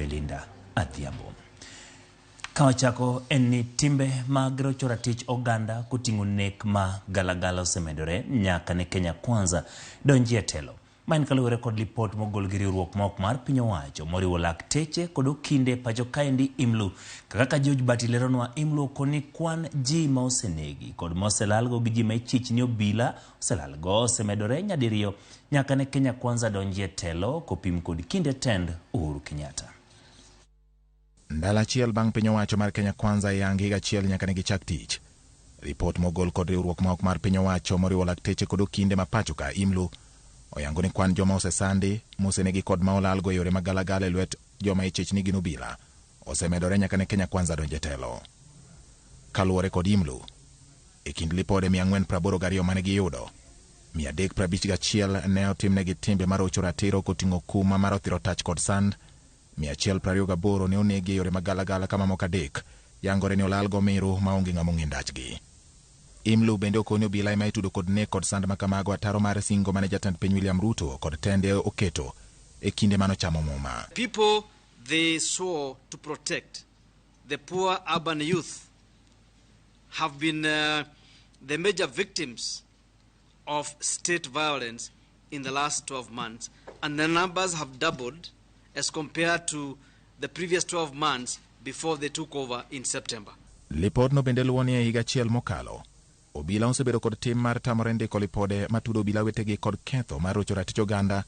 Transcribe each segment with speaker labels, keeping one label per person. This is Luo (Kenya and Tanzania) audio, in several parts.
Speaker 1: Belinda Adhiambo. Ka wachako en ni timbe mag rocho ratich oganda koting'o nek ma galagala osemedore nyaka ne Kenya Kwanza donji e telo. Ma en kaluwore kod lipot mogol gi riwruok ma ok mar piny owacho moriwo lakteche kod okinde pacho kaendi IMLU. Kaka George Bati leronwa, IMLU okoni kwan ji ma osenegi kod ma oselalgo gi ji ma ichich ni obila oselalgo osemedore nyadiriyo nyaka ne Kenya Kwanza donji e telo kopim kod kinde tend Uhuru Kenyatta.
Speaker 2: Ndalo achiel bang' piny owacho mar Kenya Kwanza yang higa achiel nyaka ne gichak tich. Ripot mogol kod riwruok ma ok mar piny owacho moriwo lakteche kod okinde ma pacho ka IMLU oyango ni kwan joma osesandi, mosenegi kod ma olalgo e yore magalagala e lwet joma ichich ni gin obila osemedore nyaka ne Kenya Kwanza donje telo. Kaluwore kod IMLU, e kind lipode 482 mane giyudo, 351 ne otimnegi timbe marocho ratiro koting'o kuma mar othiro tach kod sand, 128 ne onegi e yore magalagala ka mamoko 3 yangore ni olalgo miru maonge ng'ama ong'e ndachgi. IMLU bende okoni obila ema itudo kod nek kod sand makamago ataro mar singo mane jatend piny William Ruto kod tende oketo e kinde manochamo muma.
Speaker 3: People they swore to protect, the poor urban youth, have been the major victims of state violence in the last 12 months, and the numbers have doubled as compared to the previous 12 months before they took over in September.
Speaker 2: Lipodno bende luwo ni e higa achiel mokalo, obila osebedo kod tim mar tamore ndiko lipode matudo obila wetegi kod ketho mar rocho ratich oganda,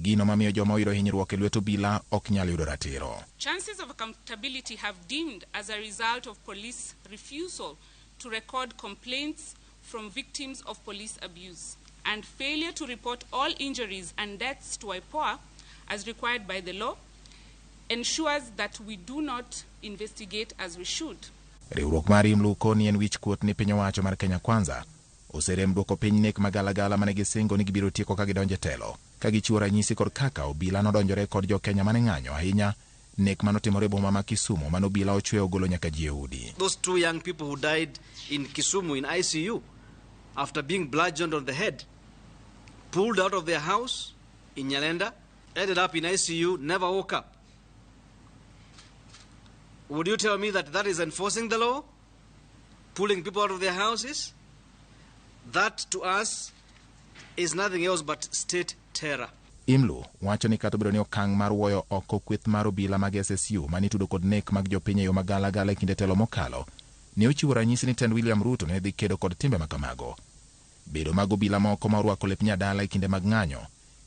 Speaker 2: gino mamiyo joma oyudo hinyruok e lwet obila ok nyal yudo ratiro.
Speaker 4: Chances of accountability have dimmed as a result of police refusal to record complaints from victims of police abuse and failure to report all injuries and deaths to IPOA as required by the law ensures that we do not investigate as we should.
Speaker 2: Riwruok mar IMLU koni en wich kuot ni piny owacho mar Kenya Kwanza oserem duoko piny nek magalagala mane gisingo ni gibiro tieko ka gidonjo e telo, ka gichiwo ranyisi kod kaka obila nodonjore kod jo-Kenya mane ng'anyo ahinya nek manotimore e boma ma Kisumu mane obila ochweyo ogolo nyaka ji e udi.
Speaker 3: Those two young people who died in Kisumu in ICU after being bludgeoned on the head, pulled out of their house in Nyalenda, ended up in ICU, never woke up. Would you tell me that that is enforcing the law? Pulling people out of their houses? That to us is nothing else but state terror.
Speaker 2: IMLU wacho ni kata obedo ni okang' mar wuoyo oko kweth mar obila mag SSU mane itudo kod nek mag jopiny e yo magalagala e kinde telo mokalo, ne ochiwo ranyisi ni tend William Ruto ne dhi kedo kod timbe makamago. Bedo mag obila moko ma orwako lep nyadala e kinde mag ng'anyo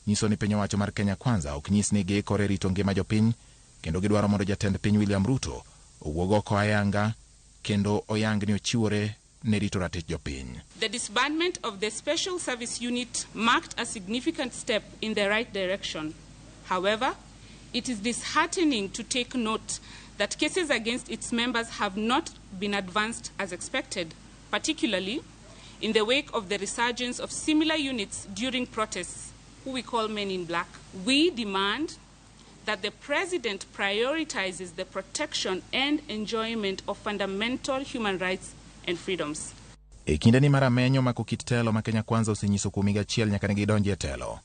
Speaker 2: nyiso ni piny owacho mar Kenya Kwanza ok nyis ni giikore rito ngima jopiny kendo gidwaro mondo jatend piny William Ruto owuog oko ayanga kendo oyang ni ochiwore ne rito ratich jopiny.
Speaker 4: The disbandment of the Special Service Unit marked a significant step in the right direction. However, it is disheartening to take note that cases against its members have not been advanced as expected, particularly in the wake of the resurgence of similar units during protests, who we call men in black. We demand that the president prioritizes the protection and enjoyment of fundamental human rights and freedoms.
Speaker 2: E kindeni mar amenyo mako kit telo ma Kenya Kwanza osenyiso kuom higa achiel nyaka ne gidonji e telo.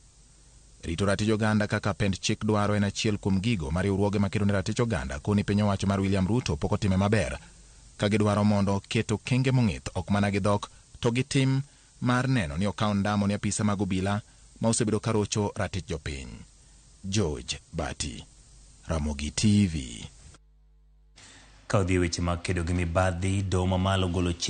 Speaker 2: Rito ratich oganda kaka pend chik dwaro en achiel kuom gigo ma riwruoge makedo ne ratich oganda koni piny owacho mar William Ruto pok otime maber ka gidwaro mondo keto okenge mong'ith ok mana gi dhok to gi tim mar neno ni okaw ndamo ne apisa mag obila ma osebedo ka rocho ratich jopiny. George Bati, Ramogi TV.
Speaker 1: Ka odhi e weche mag kedo gi mibadhi, doho mamalo golo chik